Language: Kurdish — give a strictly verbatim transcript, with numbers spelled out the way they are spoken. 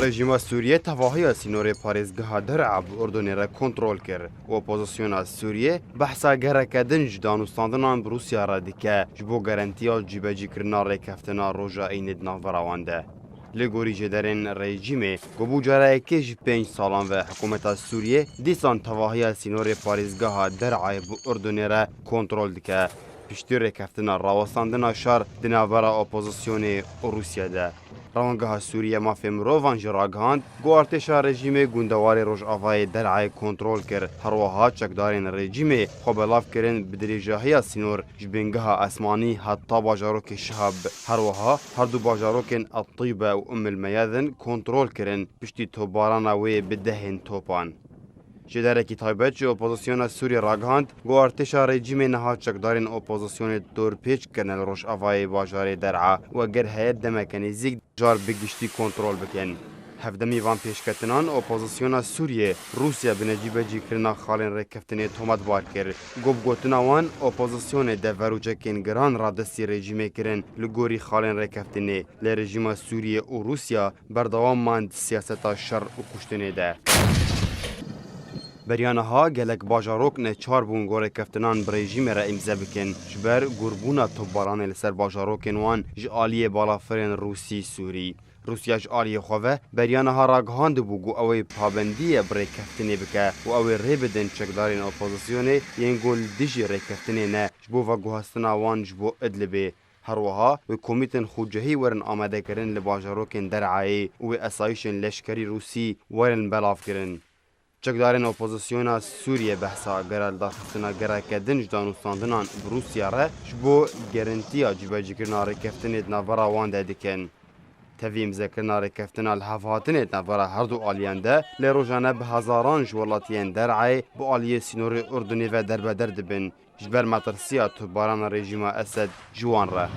Rejîma Sûriyê tevahiya sînorê parêzgeha Der'a bi Urdunê re kontrol kir û opozisyona Sûriyê behsa gereke din ji danûstandinan bi Rûsya re dike ji bo garantiya cîbecîkirina rêkeftina roja Înê di navbera wan de. Li gorî jêderên rejîmê, ku bû cara yekê ji pênc salan ve hikûmeta Sûriyê dîsan tevahiya sînorê parêzgeha Der'ayê bi Urdunê re kontrol dike, piştî rêkeftina rawestandina şer di navbera opozisyonê û Rûsya de. Rewangeha Sûriye Mafê Mirovan jî ragihand, ku artêşa rejîmê gundewarê rojavayê Der'ayê kontrol kir. Her wiha çekdarên rejîmê xwe belav kirin bi dirêjahiya sînor ji bingeha esmanî heta bajarokê Şihab. Her wiha her du bajarokên Etîbe û Umm el Meyadin kontrol kirin, piştî topbarana wê bi dehên topan. Jêderekî taybet ji opozisyona Sûriyê ragihand, ku artêşa rejîmê niha çekdarên opozisyonê dorpêç kirine li rojavayê bajarê Der'a û eger heye demeke nêzîk bajar bi giştî kontrol bikin. Hevdemî van pêşketinan opozisyona Sûriyê Rûsya bi necîbecîkirina xalên rêkeftinê tometbar kir. Ku bi gotina wan, opozisyonê deverûçekên giran radestî rejîmê kirin li gorî xalên rêkeftinê. Lê rejîma Sûriyê û Rûsya berdewam man di siyaseta şer û kuştinê de. Beriya niha gelek bajarok neçar bûn ku rêkeftinan bi rejîmê re îmze bikin, ji ber gurbûna topbaranê li ser bajarokên wan ji aliyê balafirên Rûsî Sûrî. Rûsya ji aliyê xwe ve beriya niha ragihandibû ku ew ê pabendiyê bi rêkeftinê bike û ew ê rê bidin çekdarên opozisyonê yên ku li dijî rêkeftinê ne, ji bo veguhastina wan ji bo Idlibê. Her wiha wê komîtên xucehî werin amadekirin li bajarokên Der'ayê û wê esayîşên leşkerî Rûsî werin belavkirin. Çekdarên opozisyona Sûriyê behsa gera li darxistina gereke din ji danûstandinan bi Rûsya re ji bo garantiya cîbecîkirina rêkeftinê di navbera wan de dikin. Tevî îmzekirina rêkeftina li hevhatinê di navbera her du aliyan de lê rojane bi hezaran ji welatiyên Der'ayê bi aliyê sînorê Urdunê ve derbeder dibin, ji ber metirsiya topbarana rejîma Esed ji wan re.